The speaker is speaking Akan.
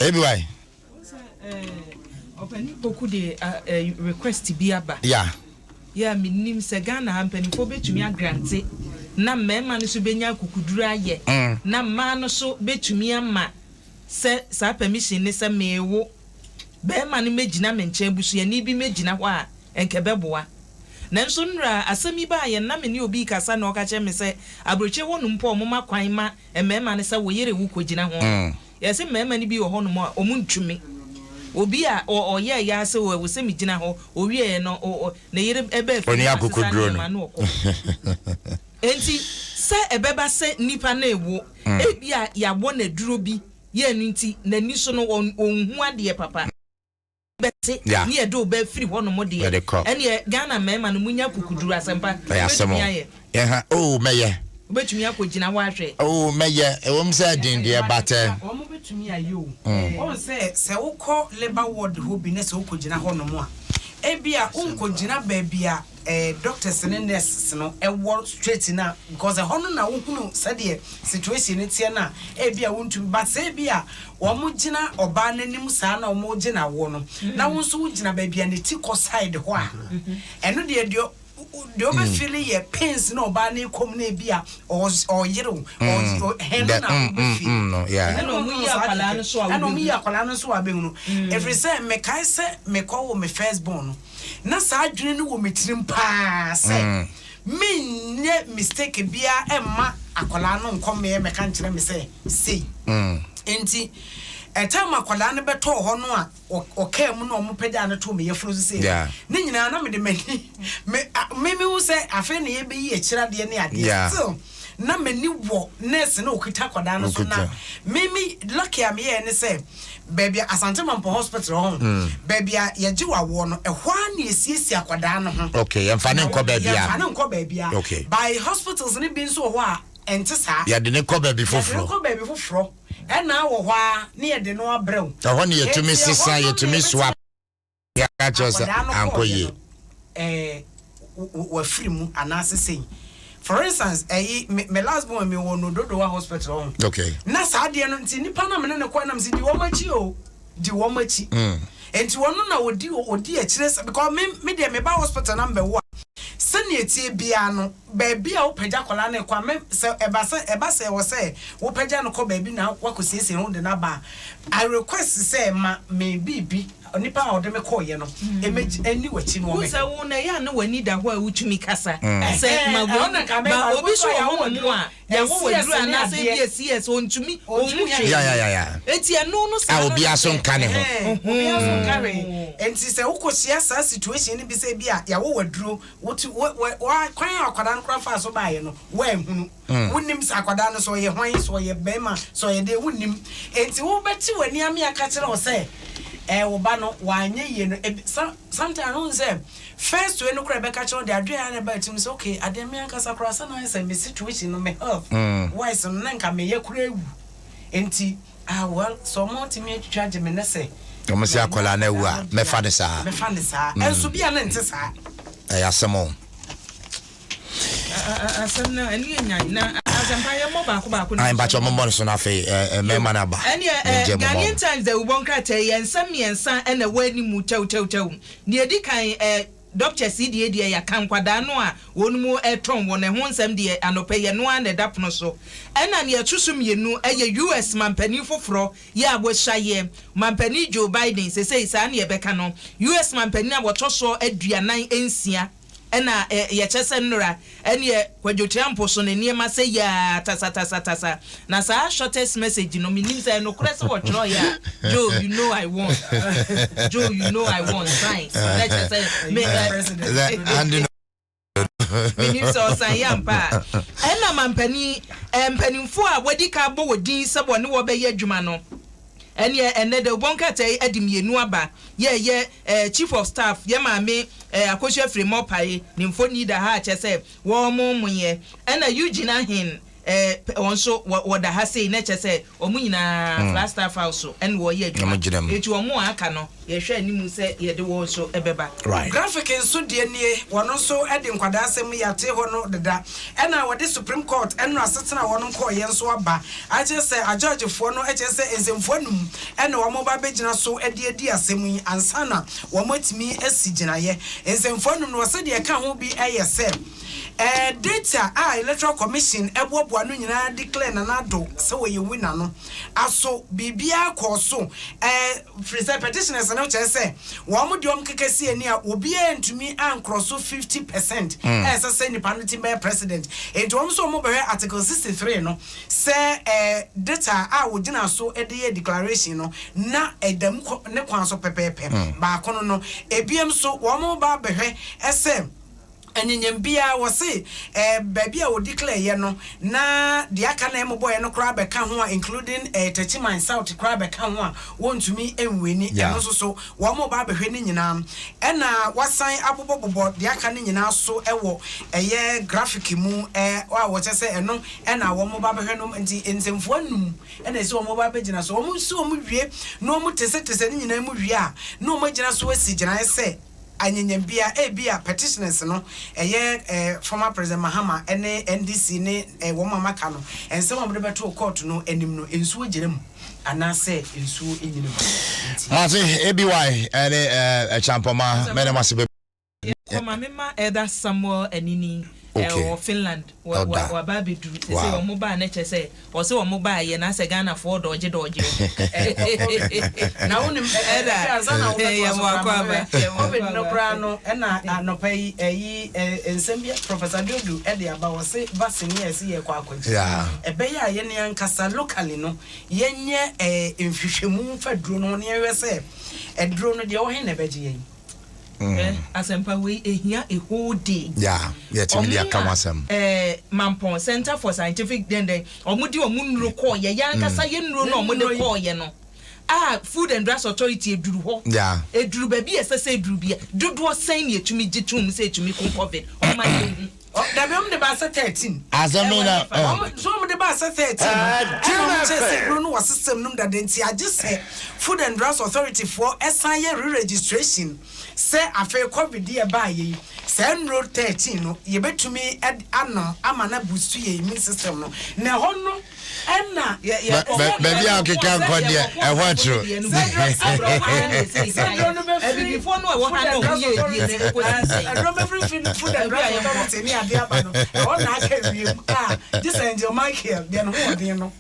Ebi. Ɔpanin Poku de request bi aba. Yɛ a menim sɛ Ghana ha mpanimfoɔ bɛtumi agrant na mmarima no so bɛnya akukuduro ayɛ na mmaa no so bɛtumi ama sɛ saa permission ne sɛ meewo, bɛrima no mɛgyina me nkyɛn, busuani bi mɛgyina hɔ a nkɛ bɛboa. Nanso nnura asɛm yi baa yɛn na me ne obi kasa na ɔka kyerɛ me sɛ aburokyire hɔ nom mpo a, ɔmo ma kwan ma mmarima no sɛ wo yere wo kɔgyina ho. Yɛsɛ mmarima no bi wɔ hɔnom a ɔmo ntumi. Obi a ɔyɛ ɛyɛ ase wɔ ɛwɔ sɛ mi gyina hɔ, owie no ne yere ɛbɛ fi Oni akokoduro no. Nneɛma no ɔkɔ. Nti sɛ ɛbɛba sɛ nipa no ewo, ebi a yabɔ n'aduro bi yɛ no, nti n'ani so no ɔnhu adeɛ papa bɛte ne yɛde wo bɛ firi hɔnom deɛ. Yɛde kɔ. Ɛneɛ Ghana mmarima no munya kukuduro asɛmpa. Ɛyɛ asɛm o. Wobɛtumi ayɛ. Yɛha o, mɛyɛ. Wobɛtumi akɔgyina hɔ ahwɛ. O, mɛyɛ. Ɛwɔ mu sɛ ɛden deɛ, but Wɔn bɛtumi ayɛ o. Wɔn sɛ wokɔ labour ward hɔ bi ne sɛ wokɔgyina hɔ nom a, ebi a wonkɔgyina baabi a doctors ne nurses no ɛwɔ straight na, because ɛhɔ no na wohunu sɛdeɛ situation no teɛ na ebi a wontumi. But sɛ ebi a wɔn gyina ɔbaa n'anim saa na wɔn gyina wɔ no na wɔn nso wogyina baabi a ne ti kɔ side hɔ a, ɛno deɛ wobɛfeel yɛ pains na ɔbaa no kɔm na ebi a ɔyerew hɛn no na wobɛfeel. No, yeah. Ɛna ɔmo yi akwadaa no so a Ɛna ɔmo yi wobɛhu. Akwadaa no so a wobɛhunu, ɛfiri sɛ mekae sɛ mekɔ wɔ me first born no na saa adwene no wɔ me tirim paa sɛ menyɛ mistake biara ɛmma akwadaa no nkɔ mmeɛ mɛka nkyerɛ me sɛ sei. Nti ɛtɛm akwadaa no bɛtɔɔ hɔ no a ɔkaa mu na ɔmo pɛgya no too me yɛfunu so sei ne nyinaa na mede m'ani me me hu sɛ afei na yɛbɛyi akyire adeɛ ne adeɛ. Still na m'ani wɔ nurse na okita akwadaa no so na Okita. me lucky a meyɛɛ ne sɛ baabi a Asante Mampɔ Hospital hɔ, baabi a yɛgye wawoɔ no, ɛhɔ a na yɛsiesie akwadaa no ho. Okay, yɛmfa ne nkɔ baabi a. Yɛmfa ne nkɔ baabi a. By hospitals ne bi nso wɔ hɔ a ɛnte saa. Yɛde ne kɔ baabi Yɛde ne foforɔ. kɔ baabi foforɔ, ɛna wɔ hɔ a ne yɛde no abrɛw. Ɛhɔ ne yɛtumi Enti ɛhɔ sesa no na yɛtumi yɛbɛtumi soa yɛka kyerɛ sɛ akwadaa no ankɔ kɔɔyɛ yie. no, wafiri mu anaasɛ sɛn. For instance, ɛyi me last born mi wɔ no Dodowa Hospital hɔ. Na saa adeɛ no nti nipa na mene ne kɔ nam sɛ di wɔn akyi o, di wɔn akyi. Nti wɔn na odi akyire sɛ, because me deɛ me ba hospital na mbɛwo a, sɛnea etie biara no, baabi a wopagya akwadaa no kɔ a, me sɛ ɛba sɛ ɛwɔ sɛ wopagya no kɔ baabi na wakɔ siesie ho de n'aba a, I request sɛ ma me biribi nipa a ɔde me kɔɔyɛ no ɛmɛ ɛni w'akyi no Wo wɔmɛ. sɛ wo na ɛyɛ a na w'ani da hɔ a wotumi kasa sɛ ma Ɛhɔ na wei nka ba mɛba. obi so wɔ hɔ nom a yɛwɔ CS waduru ne anaasɛ adeɛ. ebi CS ɔntumi ɔnhu Ɔntumi hwee. Eti ɛno no A saa no obiara na so nka ne ho. Obiara so nka hwee. Nti sɛ wokɔhyia saa situation no bi sɛ bi a yɛwɔ waduro wotu wa kwan a akwadaa no koraa faa so baeɛ no, woanhunu. Wonim sɛ akwadaa no sɛ ɔyɛ hwan, sɛ ɔyɛ bɛrima, sɛ ɔyɛ deɛ, wonnim. Nti wobɛte w'ani ame aka kyerɛ wo sɛ wo ba no wanyɛ yie no, ebi sometimes wohu sɛ first way no koraa ɛbɛka kyerɛ wo de adwene a na ɛba atim sɛ okay, adeɛ me ankasa koraa sɛ na ayɛ sɛ me situation no, me health wise no, na nka meyɛ koraa ewu. Nti ah well, sɛ ɔmo tumi atwitwa agye me ne sɛ Ɔmo sɛ akwadaa no awu a, mɛfa ne saa. Mɛfa ne saa, ɛnso bi a ne nte saa. Ɛyɛ asɛm o. Asɛm no ɛne yɛ nyan na asɛmpa yɛmmɔ baako baako Ayi, mpakyɛ ɔmo mmɔ no so na afei mɛma no aba. Ɛneɛ Yɛngye mo Ghanaian mmɔ. Times de wobɔ nkrataa yi, nsɛm mmiɛnsa ɛna ɛwɔ anim kyɛwkyɛwkyɛw. Deɛ ɛdi kan, doctors yi deɛ yɛaka nkwadaa no a wɔn mu ɛtɔn wɔn ɛho nsɛm deɛ anɔpɛ yɛ no ara na ɛda pono so. Ɛna nea ɛto so mmienu ɛyɛ US mampanin foforɔ yɛ a wɔahyia yɛ mampanin Joe Biden sesei saa ne yɛbɛka no, US mampanin a wɔtɔ so 46. Ɛna yɛkyɛ sɛ nnora ɛneɛ Kwadwo Trump so ne nneɛma sɛ yaa tasatasatasa na saa shortest message no, menim sɛ ɛnokorɛ sɛ wɔtwerɛeɛ a, "Joe, you know I won, Joe, you know I won," sign na kyerɛ sɛ me Sɛ Andy no. Menim sɛ ɔsan yɛ ampa a, ɛna mampanin mpanimfoɔ a wɔadi ka bɔ wɔ din sɛ wɔne wɔbɛyɛ adwuma no, ɛneɛ ɛnɛ de wobɔ nkrataa yi adi mmienu aba. Yɛyɛ chief of staff, yɛ maame Akosua Frema Opare ne mfoni da ha a kyerɛ sɛ wɔn mo yɛ, ɛna Eugene Ahen. Wɔn nso wɔda ha sei na kyerɛ sɛ wɔn nyinaa Flagstaff House so ɛna wɔyɛ adwuma. Wɔn gyina mu. Eti wɔn a aka no, yɛhwɛ anim sɛ yɛde wɔn nso ɛbɛba. Graphic nso deɛ nie, wɔn nso de nkwadaa asɛm yɛate hɔ no deda, ɛna wɔde Supreme Court ɛno asetena a wɔn nkɔɔyɛ nso aba, akyerɛ sɛ ajudgefoɔ no kyerɛ sɛ nsɛmfua num ɛna wɔn ba bɛgyina so de adi asɛm yi ansa na wɔn atumi asi gyinaeɛ. Nsɛmfua num no, wɔsɛ deɛ ɛka ho bi yɛ sɛ data a Electoral Commission ɛboaboa no nyinaa declare Nana Addo sɛ wɔyɛ winner no aso, biribiara kɔɔ so, firi sɛ petitioners no kyerɛ sɛ wɔn deɛ wɔn keka si ani a obiara ntumi ankorɔ so 50% ɛsɛ sɛ nipa no ti bɛyɛ president. Nti wɔn nso wɔn bɛhwɛ Article 63 no sɛ data a wɔgyina so de yɛ declaration no na ɛdam ne kwan so pɛpɛɛpɛ. Baako no, ebiem nso wɔn ba bɛhwɛ ɛsɛ anyanyam biara wɔse baabi a wɔdi declare yɛ no na deɛ aka na ɛmobɔyɛ no koraa bɛka ho a, including Techiman South koraa bɛka ho a, wɔntumi nwini. Ɛno nso so wɔn mo ba abɛhwɛ ne nyinaa, ɛna wasan abobɔbobɔ deɛ aka ne nyinaa so ɛwɔ ɛyɛ graphic mu a wɔkyɛ sɛ ɛno ɛna wɔn mo ba abɛhwɛ no. Nti nsɛmfua num ɛna ɛsɛ wɔn ba abɛgyina so. Wɔn nso wɔn wie na wɔn tesɛtesɛ ne nyinaa mu wie a, na wɔn agyina so asi gyinaeɛ sɛ anyanyambia ebi a petitioners no, ɛyɛ former President Mahama ɛne NDC ne wɔn a maka no, nsɛm a wɔde bɛto court no anim no, nsuo gyina mu anaasɛ nsuo nyina mu nti. Mate aby ɛne ɛkyampɔma mɛne mo ase bɛ. Kɔma mema Elder Samuel Anini wɔ Finland. Elder. Waba abɛduru sɛ wɔn baa ne kyɛ sɛ ɔsɛ wɔn baa yɛ na sɛ Ghanafoɔ dɔgye dɔgye. Na wonim Elder, ansa na yɛ mo akɔ aba. Yɛ mo akɔ COVID no aba. Koraa no, ɛna anɔpa yi ɛyi nsɛm bi Professor Dodu ɛde aba, wɔ se vaccine yɛ ɛsɛ yɛ kɔ akɔgye. Ɛbɛyɛ a yɛne ankasa locally no yɛnyɛ nhwehwɛmu fa duro no ho ne yɛhwɛ sɛ ɛduro no deɛ ɔhe na ɛbɛgye yɛn. Asɛmpa wei ehia a whole day. Yeah, yɛtumi de aka ho asɛm. Mampɔn Center for Scientific denden, ɔmo de ɔmo nnuro kɔɔyɛ, yɛn ankasa yɛ nnuro na ɔmo de kɔɔyɛ no a, Food and Drugs Authority eduru hɔ. Eduru baabi a ɛsɛ sɛ eduru bia, dodoɔ sɛn na etumi gye tum sɛ etumi ko COVID, ɔmo ayɛ hu. Dabi, ɔmo de ba sɛ 13. Asɛm yi na Ɔmo so ɔmo de ba sɛ 13 no, ɛna ɔmo kyerɛ sɛ duro no wɔ system no mu dada, nti agye sɛ Food and Drugs Authority foɔ ɛsan yɛ re-registration sɛ afei COVID yɛ baa yɛ yi, saa nnuro 13 no yɛbɛtumi anom ama na boost yɛ immune system no, na ɛhɔ no ɛna Baabi a ɔkeka nkɔ deɛ, ɛhɔ aturo. Abibifoɔ no a ɛwɔ ha no, ɔmo yɛ ebie no ekosi sɛn? Ɛduro bɛfiri Food and Drugs Authority ne adeɛ aba no, ɛhɔ na aka wiem a gye sɛ Angel Michael deɛ ne ho ɔden no.